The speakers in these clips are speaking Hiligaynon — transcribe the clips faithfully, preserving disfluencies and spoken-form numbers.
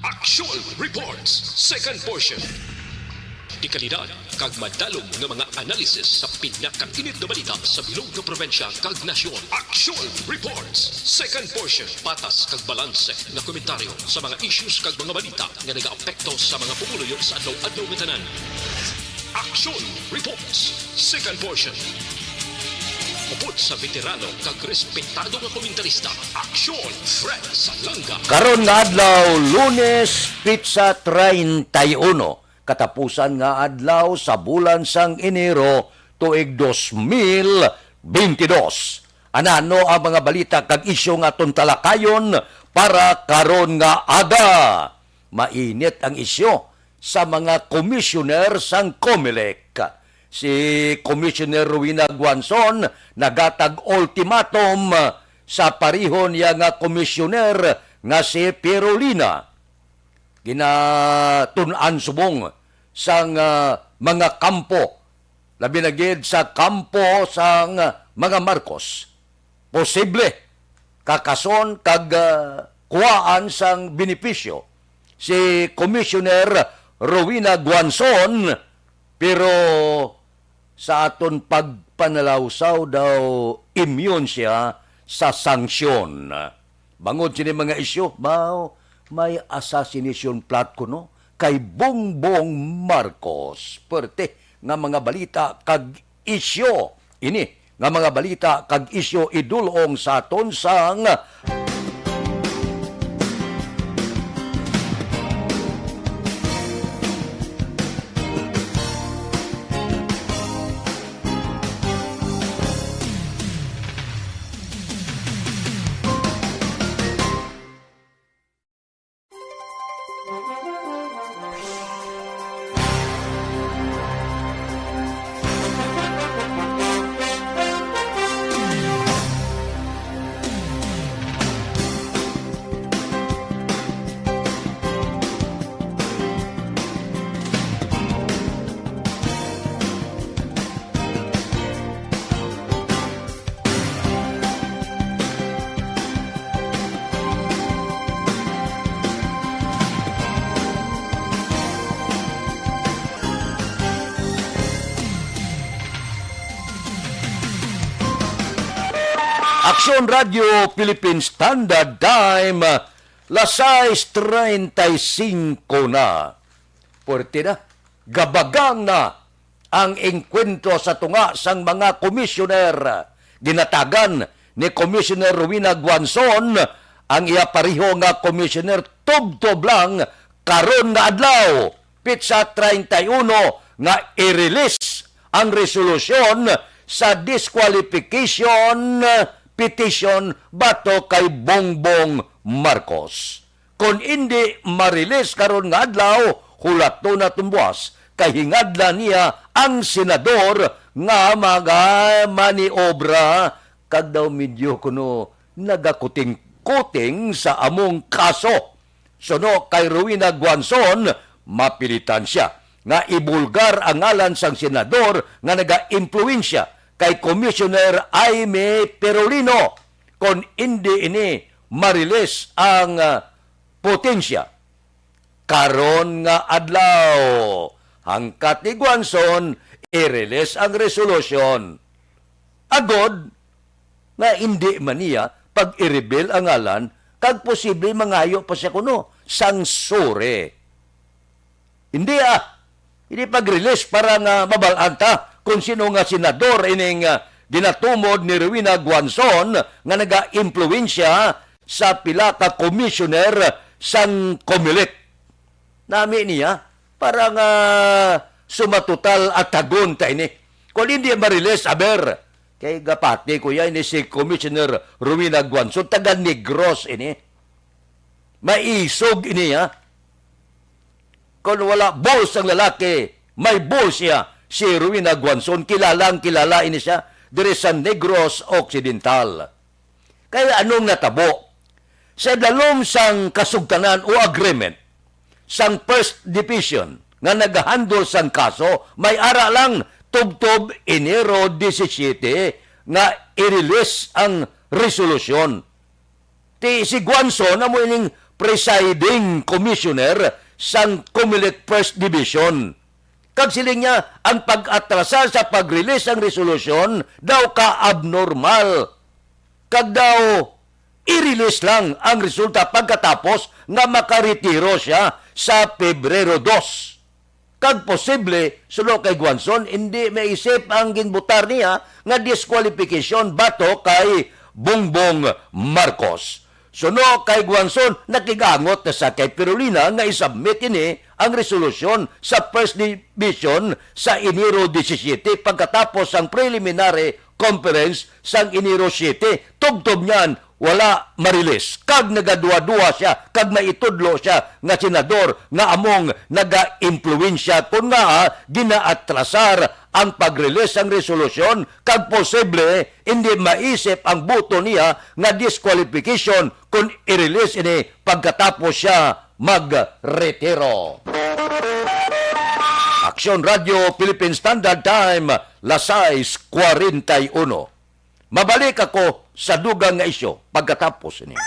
Action Reports, second portion. Dekalidad kag madalom nga mga analisis sa pinakainit nga balita sa bilog nga probinsya kag nasyon. Action Reports, second portion. Patas kag balanse nga komentaryo sa mga issues kag mga balita nga nagaapekto sa mga pumuluyo sa adlaw-adlaw nga tanan. Action Reports, second portion. Upod sa veterano kag respetado nga komentarista, Action Fred Salanga. Karon nga adlaw, Lunes, petsa treinta y uno, katapusan nga adlaw sa bulan sang Enero, tuig dos mil beintidos. Anano ang mga balita kag isyu nga aton talakayon para karon nga aga? Mainit ang isyu sa mga commissioner sang Comelec. Si Commissioner Rowena Guanzon nagatag ultimatum sa pareho niya nga commissioner nga si Pirolina. Ginatun-an subong sang, ah, mga kampo, labi na gid sa kampo sang mga Marcos. Posible kakason kag, ah, kuhaan sang benepisyo si Commissioner Rowena Guanzon, pero sa aton pagpanalawsaw daw, immune siya sa sanksyon. Bangod sini mga isyu, baw, may assassination plot kuno kay Bongbong Marcos. Perte nga mga balita kag isyu ini nga mga balita kag isyu idul-ong sa aton sang Aksyon Radio Philippine Standard Time, las sais treinta y cinco na. Puwerte na, gabagang na ang engkwentro sa tunga sang mga komisyoner. Ginatagan ni Commissioner Rowena Guanzon ang iya pareho nga komisyoner tubtob lang karon nga adlaw, petsa treinta y uno, nga i-release ang resolusyon sa disqualification petition batok kay Bongbong Marcos. Kon indi ma-release karon nga adlaw, hulaton naton buas, kay hingadlan niya ang senador nga magamaniobra, kag daw medyo kuno nagakuting-kuting sa among kaso. Suno kay Rowena Guanzon, mapilitan sia nga ibulgar ang ngalan sang senador nga nagaimpluwensya kay Commissioner Imee Perolino kon indi ini ma-release ang, ah, potensya. Karon nga adlaw, hangkat ni Guanzon i-release ang resolusyon. Agod nga indi man niya pag-i-reveal ang ngalan, kag posible mangayo pa siya kuno sang sure. Hindi, ah. Hindi pag-release para nga mabal-an ta kung sino nga senador ining, ah, ginatumod ni Rowena Guanzon nga nagaimpluwensya sa pila ka commissioner sang Comelec. Nami niya para nga sumatotal atagon ta ini. Kung hindi ma-release, aber, kay gapati ko ya ini si Commissioner Rowena Guanzon, taga Negros ini. Maisog ini, ha? Kon wala balls ang lalaki, may balls siya. Si Rowena Guanzon, kilalang kilala ini siya diri sa Negros Occidental. Kaya anong natabo? Sa idalom sang kasugtanan o agreement sang First Division nga nagahandle sang kaso, may ara lang tubtob Enero disisiete nga i-release ang resolusyon. Ti si Guanzon amo ining presiding commissioner sang Comelec First Division. Kag siling niya, ang pag-atrasar sa pag-release sang resolusyon daw ka abnormal. Kag daw i-release lang ang resulta pagkatapos nga makaretiro siya sa Pebrero dos. Kag posible, suno kay Guanzon, indi maisip ang ginbutar niya nga disqualification batok kay Bongbong Marcos. Suno kay Guanzon, nakig-angot na sa kay Perolina nga isubmit ini ang resolusyon sa First Division sa Enero disisiete pagkatapos sang preliminary conference sang Enero siete. Tubtob niyan, wala marilis. Kag nagaduha-duha siya, kag maitudlo siya nga senador nga among nagaimpluwensya kon ngaa ginaatrasar ang pag-release sang resolusyon, kag posible hindi maisip ang boto niya nga disqualification kon i-release ini pagkatapos siya magretiro. Aksyon Radio Philippine Standard Time, las sais cuarenta y uno. Mabalik ako sa dugang nga isyu pagkatapos ini.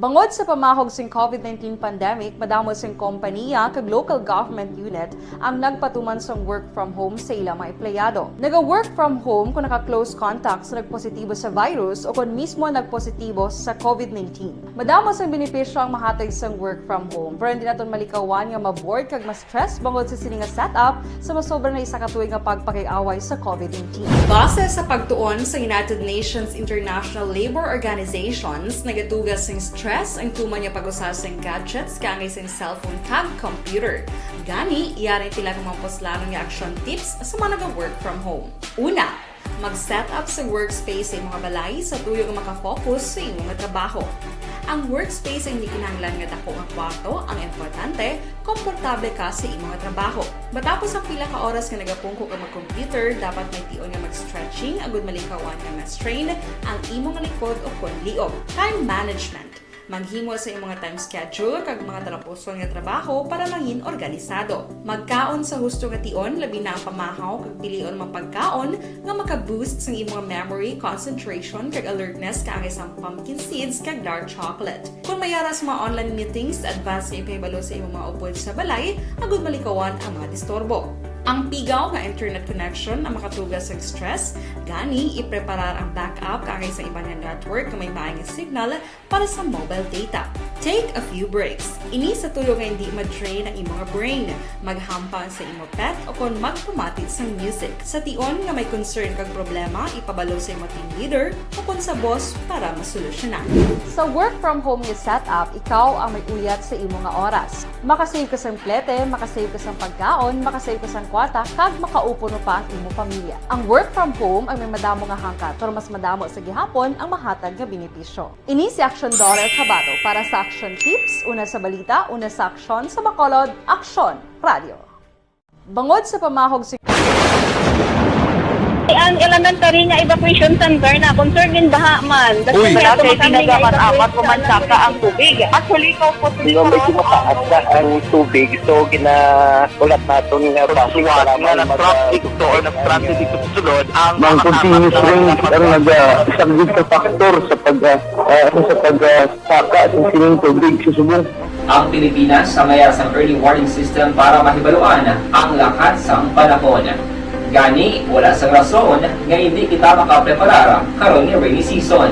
Bangod sa pamahog sing COVID nineteen pandemic, madamo sing kompaniya kag local government unit ang nagpatuman sang work from home sa ila mga empleyado. Naga-work from home kon naka-close contact sa nagpositibo sa virus o kon mismo nagpositibo sa COVID nineteen. Madamo sang benepisyo ang mahatag sang work from home, pero hindi naton malikawan nga ma-bored kag ma-stress bangod sa sini nga setup sa masobra na isa ka tuig nga pagpakig-away sa COVID nineteen. Base sa pagtuon sa United Nations International Labour Organizations, nagatuga sing stress ang tuman nga pag-usa sing gadgets kaangay sing cellphone kag computer. Gani, yari tila ka mga puslanon nga action tips sa mga naga-work from home. Una, mag-set up sa workspace sa imong balay sa tuyo nga makafocus sa imong trabaho. Ang workspace hindi kinahanglan nga dako nga kwarto ang importante, komportable ka sa imong trabaho. Matapos ang pila ka oras nga nagapungko ka mag-computer, dapat may tion nga mag-stretching agud malikawan nga ma-strain ang imong likod o kon liog. Time management. Maghimo sa imong time schedule kag mga talapuson nga trabaho para mangin organisado. Magkaon sa husto nga tion, labi na ang pamahaw kag pilion mga pagkaon nga maka-boost sang imong memory, concentration, kag alertness kaangay sang pumpkin seeds kag dark chocolate. Kon may ara sa mga online meetings, advance nga ipahibalo sa imong mga upod sa balay agud malikawan ang mga disturbo. Ang pigaw nga internet connection ang makatuga sang stress, gani ipreparar ang backup kaangay sa iban nga network nga may maayo nga signal para sa mobile data. Take a few breaks. Ini sa tuyo nga hindi ma-drain ang imo nga brain. Maghampang sa imo pet o kon magpamati sang music. Sa tion nga may concern kag problema, ipabalo sa imo team leader o kon sa boss para masolusyonan. Sa work from home nga setup, ikaw ang may uyat sa imo nga oras. Makasave ka sang plete, makasave ka sang pagkaon, makasave ka sang kwarta, kag makaupod pa ang imo pamilya. Ang work from home ang may madamo nga hangkat, pero mas madamo sa gihapon ang mahatag nga benepisyo. Ini si Action Daughter Kabato para sa Action Tips, una sa balita, una sa aksyon, sa Bacolod, Aksyon Radio. Bangod sa pamahog si Ang elementary nga evacuation center na concern din baha man. Uy. Wala kay tinaga man amat ko man saka ang tubig. Actually, ko po. Di ba, medyo mataas na ang tubig, so ginahulat naton nga basi nga nag-traffic to or nag-traffic dito sa sulod ang continuous rain ang nag-, ah, isang big factor sa pag, ah, ah, ano, sa pag, ah, saka sa sining tubig sa subong. Ang Pilipinas sa mayar sang early warning system para mahibaluan ang lakat sang panahon. Gani, wala sang rason nga hindi kita makapreparar karon nga rainy season.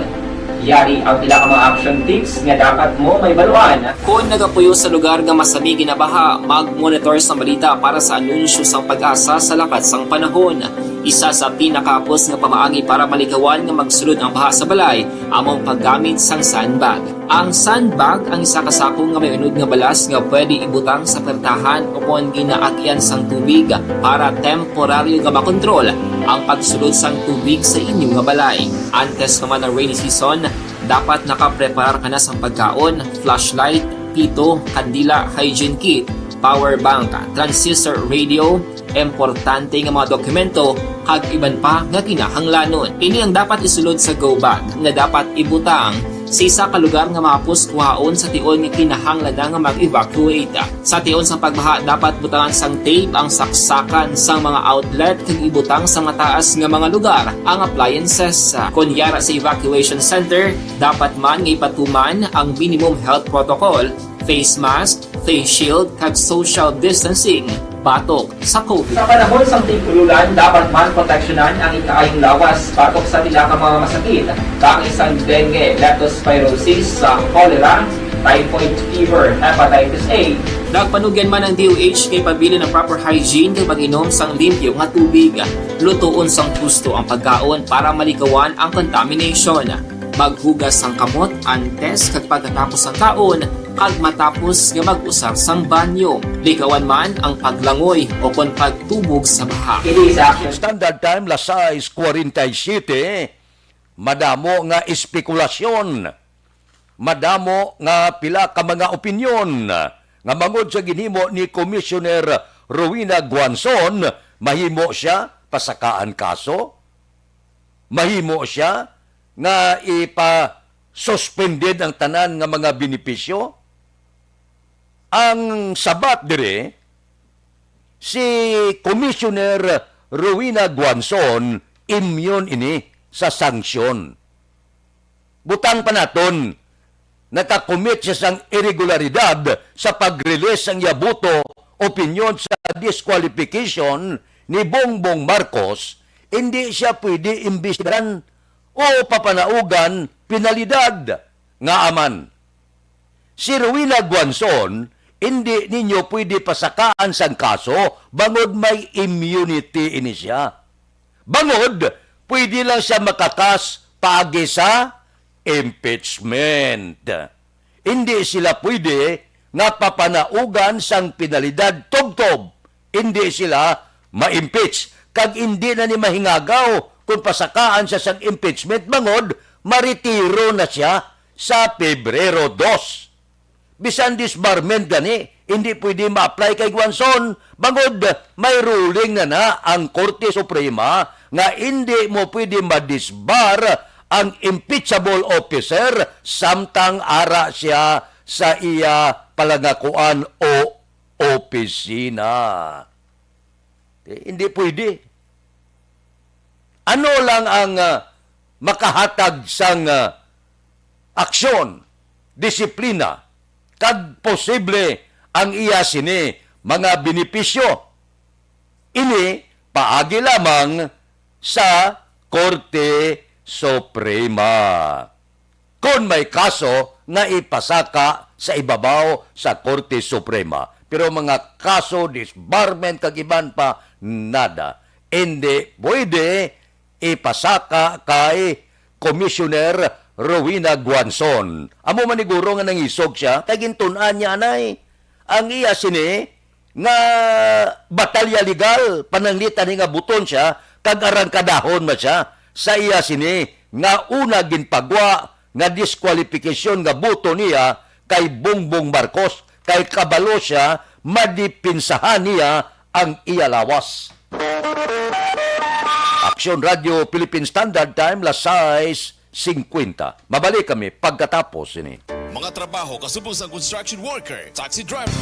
Yari ang pila ka mga action tips nga dapat mo mahibaluan. Kon nagapuyo sa lugar nga masami ginabaha, mag-monitor sa balita para sa anunsyo sang PAGASA sa lakat sang panahon. Isa sa pinakahapos nga pamaagi para malikawan nga magsulod ang baha sa balay amo ang paggamit sang sandbag. Ang sandbag ang isa ka sako nga may unod nga balas nga pwede ibutang sa pertahan o kon ginaagyan sang tubig para temporaryo nga makontrol ang pagsulod sang tubig sa inyo nga balay. Antes pa man ang rainy season, dapat nakapreparar ka na sang pagkaon, flashlight, pito, kandila, hygiene kit, power bank, transistor radio, importante nga mga dokumento, kag iban pa nga kinahanglanon. Ini ang dapat isulod sa go bag nga dapat ibutang sa isa ka lugar nga mahapos kuhaon sa tion nga kinahanglan na nga mag-evacuate. Sa tion sang pagbaha, dapat butangan sang tape ang saksakan sang mga outlet kag ibutang sa mataas nga mga lugar ang appliances. Kon yara sa evacuation center, dapat man nga ipatuman ang minimum health protocol, face mask, face shield, kag social distancing batok sa COVID. Sa panahon sang tig-ulan, dapat man proteksyonan ang ikaayong lawas batok sa pila ka mga masakit, kaangay sang dengue, leptospirosis, sa cholera, typhoid fever, hepatitis A. Nagpanugyan man ang D O H nga ipabilin ang proper hygiene kag pag-inom sang limpyo nga tubig, lutoon sang husto ang pagkaon para malikawan ang contamination. Maghugas sang kamot antes kag pagkatapos sang kaon, kag matapos nga mag-usar sang banyo. Likawan man ang paglangoy o kon pagtubog sa baha. It is action. Standard Time, las sais cuarenta y siete, madamo nga espekulasyon, madamo nga pila ka mga opinyon nga bangod sa ginhimo ni Commissioner Rowena Guanzon, mahimo siya pasakaan kaso? Mahimo siya nga ipa-suspended ang tanan nga mga benepisyo? Ang sabat diri, si Commissioner Rowena Guanzon immune ini sa sanksyon. Butang pa naton, nakakomit siya sang iregularidad sa pag-release sang iya boto, opinyon sa disqualification ni Bongbong Marcos, indi siya pwede imbestigaran o papanaugan penalidad. Ngaa man? Si Rowena Guanzon, indi ninyo pwede pasakaan sang kaso bangod may immunity ini siya. Bangod, pwede lang siya makakas paagi sa impeachment. Indi sila pwede nga papanaugan sang penalidad tubtob indi sila ma-impeach, kag indi na ni mahingagaw kon pasakaan siya sang impeachment, bangod maretiro na siya sa Pebrero dos. Bisan disbarment gani, hindi pwede ma-apply kay Guanzon, bangod may ruling na na ang Korte Suprema nga hindi mo pwede madisbar ang impeachable officer samtang ara siya sa iya palangakuan o opisina. Eh, hindi pwede. Ano lang ang, ah, makahatag sang, ah, aksyon, disiplina, kag posible ang iya sini mga benepisyo? Ini paagi lamang sa Korte Suprema. Kon may kaso nga ipasaka sa ibabaw sa Korte Suprema. Pero mga kaso, disbarment, kag iban pa, nada. Hindi pwede ipasaka kay Commissioner Rowena Guanzon. Amo man ni guro nga nangisog siya, kay gintun-an niya anay. Ang iya sini nga batalya legal, pananglitan ni nga buton siya, kag arangkadahon man siya sa iya sini nga una ginpagwa nga diskwalipikasyon nga buto niya kay Bongbong Marcos, kay kabalo siya madipinsahan niya ang iya lawas. Aksyon Radio Philippine Standard Time, las sais singkwenta. Mabalik kami pagkatapos sini. Mga trabaho kasubong sang construction worker, taxi driver.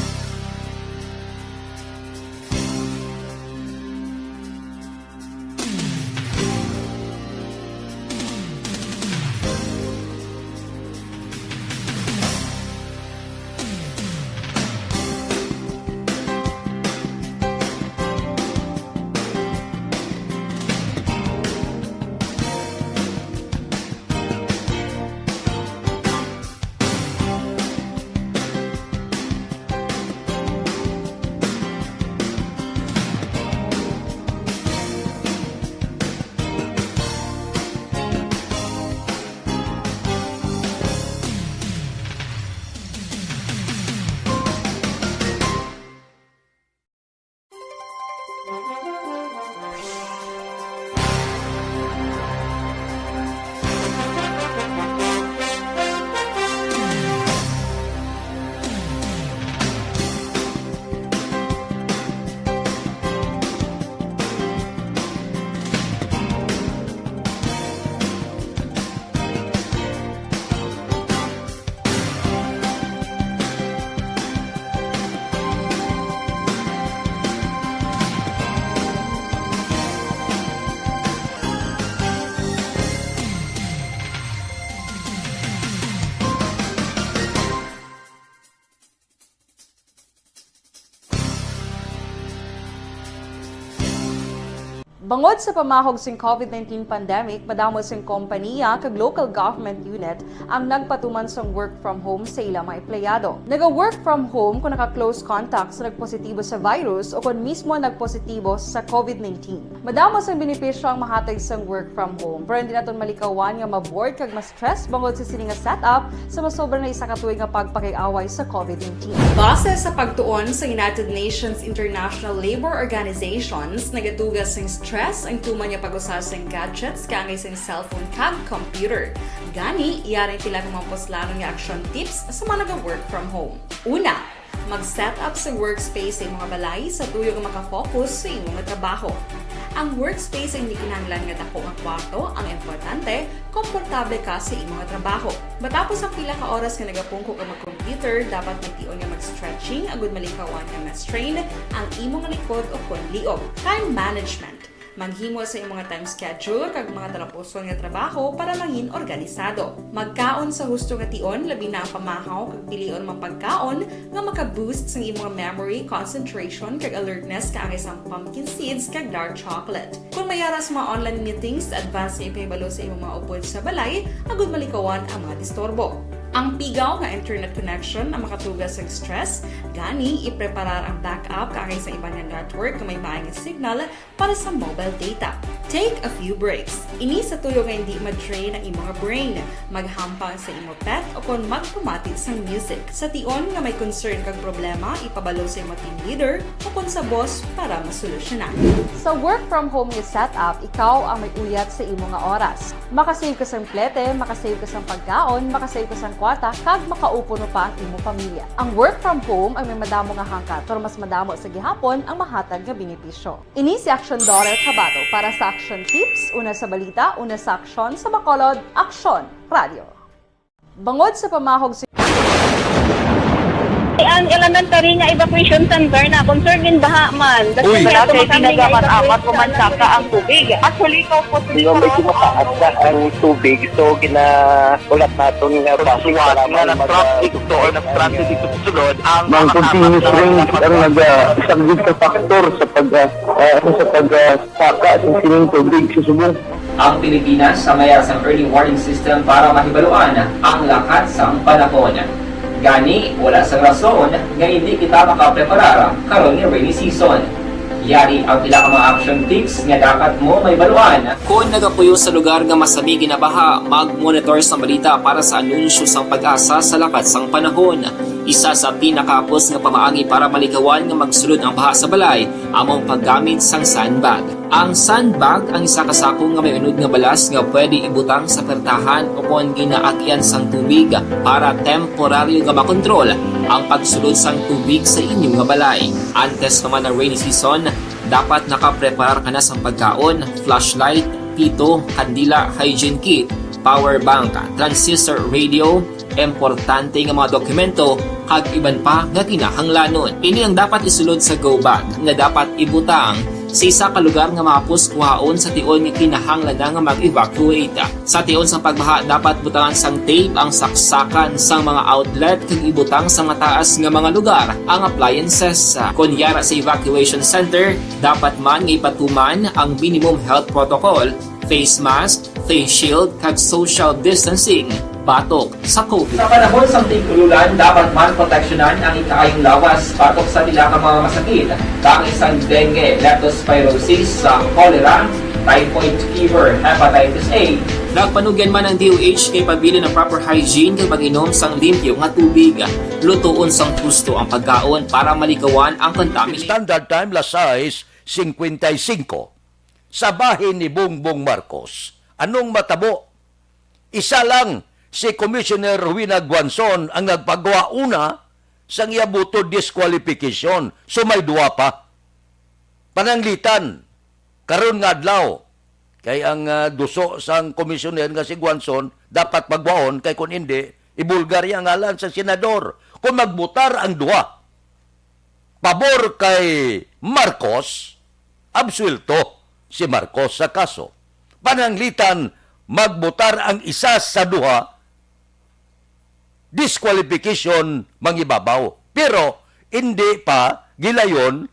Bangod sa pamahog sing COVID nineteen pandemic, madamo sing kompaniya kag local government unit ang nagpatuman sang work from home sa ila mga empleyado. Naga-work from home kung naka-close contact sa nagpositibo sa virus o kon mismo nagpositibo sa COVID nineteen. Madamo sang benepisyo ang mahatag sang work from home, pero hindi naton malikawan nga ma-bored kag ma-stress bangod sa sini nga setup sa masobra na isa ka tuig nga pagpakig-away sa COVID nineteen. Base sa pagtuon sa United Nations International Labor Organizations, nagatuga sing stress ang tuman nga pag-usa sing gadgets kaangay sing cellphone kag computer. Gani, yari ang pila ka mga puslanon nga action tips sa mga naga-work from home. Una, mag-set up sa workspace sa imo nga balay sa tuyo nga makafocus sa imo nga trabaho. Ang workspace ay hindi kinahanglan nga dako nga kwarto ang importante, komportable ka sa imo nga trabaho. Matapos ang pila ka oras nga nagapungko ka mag-computer, dapat may tion nga mag-stretching agud malikawan nga ma-strain ang imo nga likod o kon liog. Time management. Maghimo sa imo nga time schedule kag mga talapuson nga trabaho para mangin organisado. Magkaon sa husto nga tion, labi na ang pamahaw kag pilion mga pagkaon nga maka-boost sang imo nga memory, concentration, kag alertness kaangay sang pumpkin seeds kag dark chocolate. Kon may ara sa mga online meetings, advance nga ipahibalo sa imo mga upod sa balay agud malikawan ang mga disturbo. Ang pigaw nga internet connection ang makatuga sang stress, gani ipreparar ang backup kaangay sa iban nga network nga may maay nga signal para sa mobile data. Take a few breaks. Ini sa tuyo nga hindi ma-drain ang imo nga brain. Maghampang sa imo pet o kon magpamati sang music. Sa tion nga may concern kag problema, ipabalo sa imo team leader o kon sa boss para masolusyonan. Sa work from home nga setup, ikaw ang may uyat sa imo nga oras. Makasave ka sang plete, makasave ka sang pagkaon, makasave ka sang kwarta, kag makaupo pa ang imo pamilya. Ang work from home ay may madamo nga hangkat, pero mas madamo sa gihapon ang mahatag nga benepisyo. Ini si Aksyon Daughter Kabato para sa Aksyon Tips, una sa balita, una sa aksyon, sa Bacolod, Aksyon Radio. Bangod sa pamahog sa Ang elementary nga evacuation center na concern in baha man. Uy. Wala kay ginagamit-amat o mansaka ang tubig. Actually, ikaw po, Di ba, medyo mataas na ang tubig, so ginaulat naton nga base nga para na mag- traffic to or nag-transit dito sa sulod ang Ang mga continuous kasama rain ang nagasaglit sa factor sa pag, ah, ah, sa pag, ah, saka sa sining tubig sa subong. Ang Pilipinas ang may ara sang early warning system para mahibaluan ang lakat sang panahon. Gani, wala sang rason nga hindi kita makapreparar karon nga rainy season. Yari ang pila ka mga action tips nga dapat mo mahibaluan. Kon nagapuyo sa lugar nga masami ginabaha, mag-monitor sang balita para sa anunsyo sang PAGASA sa lakat sang panahon. Isa sa pinakahapos nga pamaagi para malikawan nga magsulod ang baha sa balay amo ang paggamit sang sandbag. Ang sandbag ang isa ka sako nga may unod nga balas nga pwede ibutang sa pertahan o kon ginaagyan sang tubig para temporaryo nga makontrol ang pagsulod sang tubig sa inyo nga balay. Antes pa man ang rainy season, Dapat nakapreparar ka na sang pagkaon, flashlight, pito, kandila, hygiene kit, power bank, transistor radio, importante nga mga dokumento, kag iban pa nga kinahanglanon. Ini ang dapat isulod sa go bag nga dapat ibutang sa isa ka lugar nga mahapos kuhaon sa tion nga kinahanglan na nga mag-evacuate. Sa tion sang pagbaha, dapat butangan sang tape ang saksakan sang mga outlet kag ibutang sa mataas nga mga lugar ang appliances. Kon yara sa evacuation center, dapat man nga ipatuman ang minimum health protocol, face mask, face shield, kag social distancing batok sa COVID. Sa panahon sang tig-ululan, dapat man proteksyonan ang ikaayong lawas batok sa pila ka mga masakit, kaangay sang dengue, leptospirosis, sa cholera, typhoid fever, hepatitis A. Nagpanugyan man ang D O H kay pabilin ang proper hygiene kag pag-inom sang limpyo nga tubig. Lutoon sang husto ang pagkaon para malikawan ang contamination. Standard Time, las sais cincuenta y cinco. Sa bahin ni Bongbong Marcos, anong matabo? Isa lang, si Commissioner Rowena Guanzon ang nagpagwa una sang iya boto disqualification. So may duha pa. Pananglitan, karon nga adlaw, kay ang, ah, duso sang commissioner nga si Guanzon dapat pagwaon, kay kun indi, ibulgar iya ngalan sa senador. Kung magbutar ang duha pabor kay Marcos, absuwelto si Marcos sa kaso. Pananglitan, magbutar ang isa sa duha, disqualification mangibabaw. Pero indi pa gilayon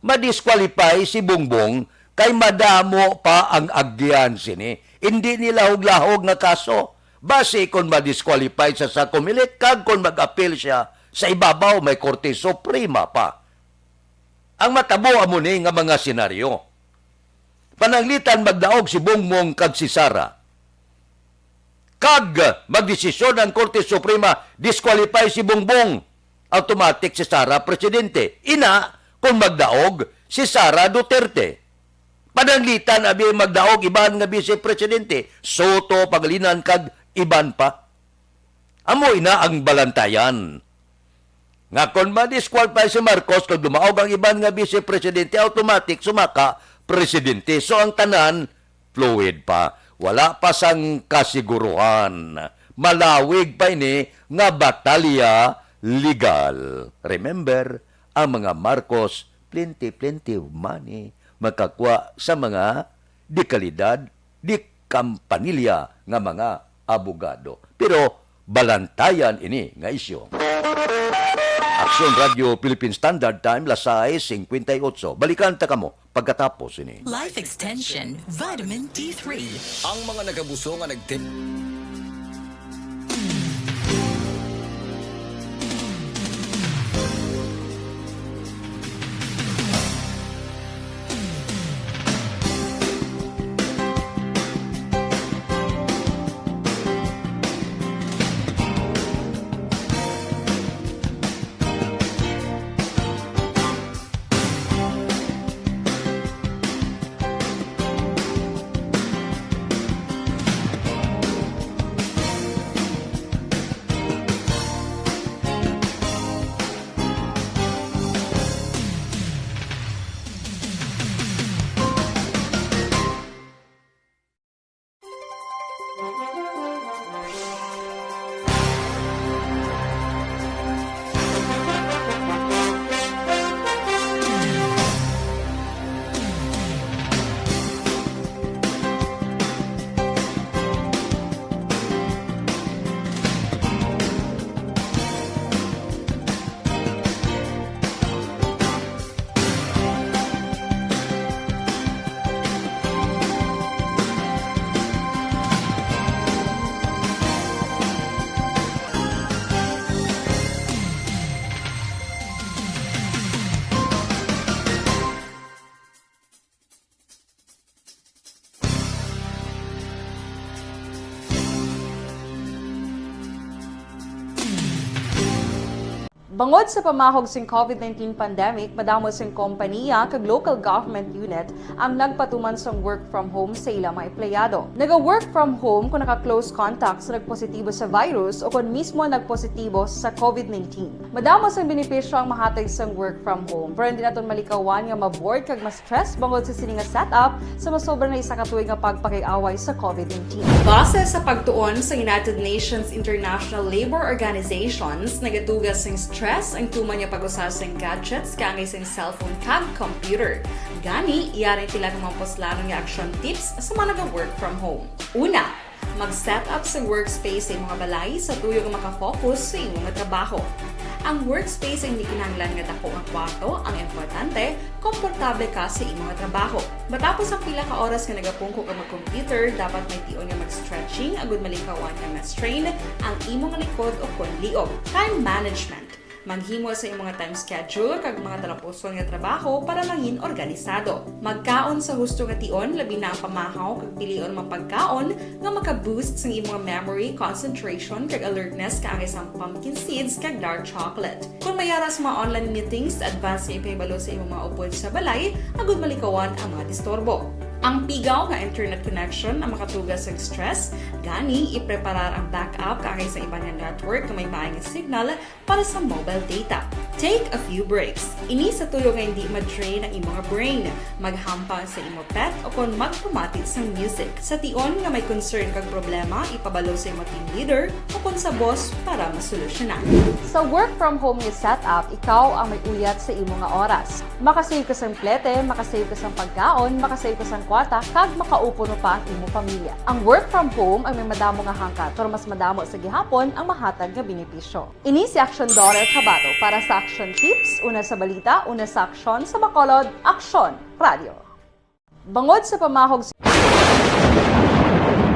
ma-disqualify si Bongbong kay madamo pa ang agyan sini. Indi ni lahog-lahog nga kaso. Basi kon ma-disqualify sa, sa Comelec kag kon mag-apil siya sa ibabaw, may Korte Suprema pa. Ang matabo amo ni nga mga senaryo. Pananglitan, magdaog si Bongbong kag si Sara. Kag magdesisyon ang Korte Suprema, disqualify si Bongbong, automatic si Sara presidente. Ina, kung magdaog si Sara Duterte. Pananglitan, abi, magdaog iban nga vice presidente, Soto, Pangilinan, kag iban pa. Amo ina ang balantayan. Nga kon ma-disqualify si Marcos kag dumaog ang iban nga vice presidente, automatic sumaka presidente. So ang tanan fluid pa. Wala pa sang kasiguruhan. Malawig pa ini nga batalya legal. Remember, ang mga Marcos, plenty, plenty of money, makakwa sa mga dekalidad, di kampanilya nga mga abogado. Pero balantayan ini nga isyu. Aksyon Radio Philippine Standard Time, las sais cincuenta y ocho. Balikan ta kamo pagkatapos ini. Life Extension Vitamin D three. Ang mga nagabuso nga nagte- Bangod sa pamahog sing COVID nineteen pandemic, madamo sing kompaniya kag local government unit ang nagpatuman sang work from home sa ila mga empleyado. Naga-work from home kung naka-close contact sa nagpositibo sa virus o kon mismo nagpositibo sa COVID nineteen. Madamo sang benepisyo ang mahatag sang work from home, pero hindi naton malikawan nga ma-bored kag ma-stress bangod sa sini nga setup sa masobra na isa ka tuig nga pagpakig-away sa COVID nineteen. Base sa pagtuon sa United Nations International Labour Organizations, nagatuga sing stress ang tuman nga pag-usa sing gadgets kaangay sing cellphone kag computer. Gani, yari ang pila ka mga puslanon nga action tips sa mga naga-work from home. Una, mag-set up sa workspace sa imong balay sa tuyo nga makafocus sa imong trabaho. Ang workspace ay hindi kinahanglan nga dako nga kwarto, ang importante, komportable ka sa imong trabaho. Matapos ang pila ka oras nga nagapungko ka mag-computer, dapat may tion nga mag-stretching agud malikawan nga ma-strain ang imong likod o kon liog. Time management. Maghimo sa imong time schedule kag mga talapuson nga trabaho para mangin organisado. Magkaon sa husto nga tion, labi na ang pamahaw kag pilion mga pagkaon nga maka-boost sang imong memory, concentration, kag alertness kaangay sang pumpkin seeds kag dark chocolate. Kung may ara sa mga online meetings, advance nga ipahibalo sa imong mga upod sa balay agud malikawan ang mga disturbo. Ang pigaw nga internet connection ang makatuga sa stress, gani ipreparar ang backup kaangay sa iban nga network nga may maayong signal para sa mobile data. Take a few breaks. Ini sa tuyo nga hindi ma-drain ang imong brain. Maghampang sa imo pet o kon magpamati sang music. Sa tion nga may concern kag problema, ipabalo sa imo team leader o kon sa boss para masolusyonan. Sa work from home nga setup, ikaw ang may uyat sa imo nga oras. Makasave ka sang plete, makasave ka sang pagkaon, makasave ka sang kwarta, kag makaupo pa ang imo pamilya. Ang work from home ay may madamo nga hangkat, pero mas madamo sa gihapon ang mahatag nga benepisyo. Ini si Aksyon Dorel Cabato para sa Aksyon Tips, una sa balita, una sa aksyon, sa Bacolod, Aksyon Radio. Bangod sa pamahog sa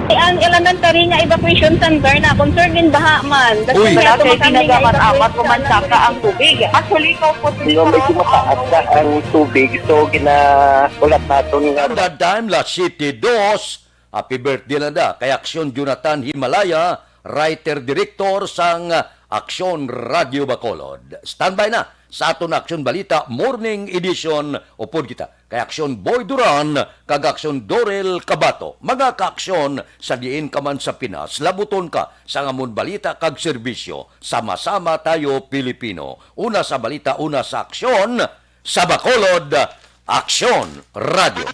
Ang elementary nga evacuation center na concern din baha man. Uy. Wala kay ginagamit-amat, kumansaka ang tubig. Actually, ikaw po, medyo mataas na ang tubig, so ginaulat naton nga Kada time, las siyete dos, happy birthday lang da kay Aksyon Jonathan Himalaya, writer-director sang Aksyon Radio Bacolod. Standby na sa aton Aksyon Balita Morning Edition. Upod kita kay Aksyon Boy Duran kag Aksyon Dorel Cabato. Mga kaaksyon, sa diin ka man sa Pinas, labuton ka sang amon balita kag serbisyo. Sama-sama tayo, Pilipino. Una sa balita, una sa aksyon, sa Bacolod, Aksyon Radio.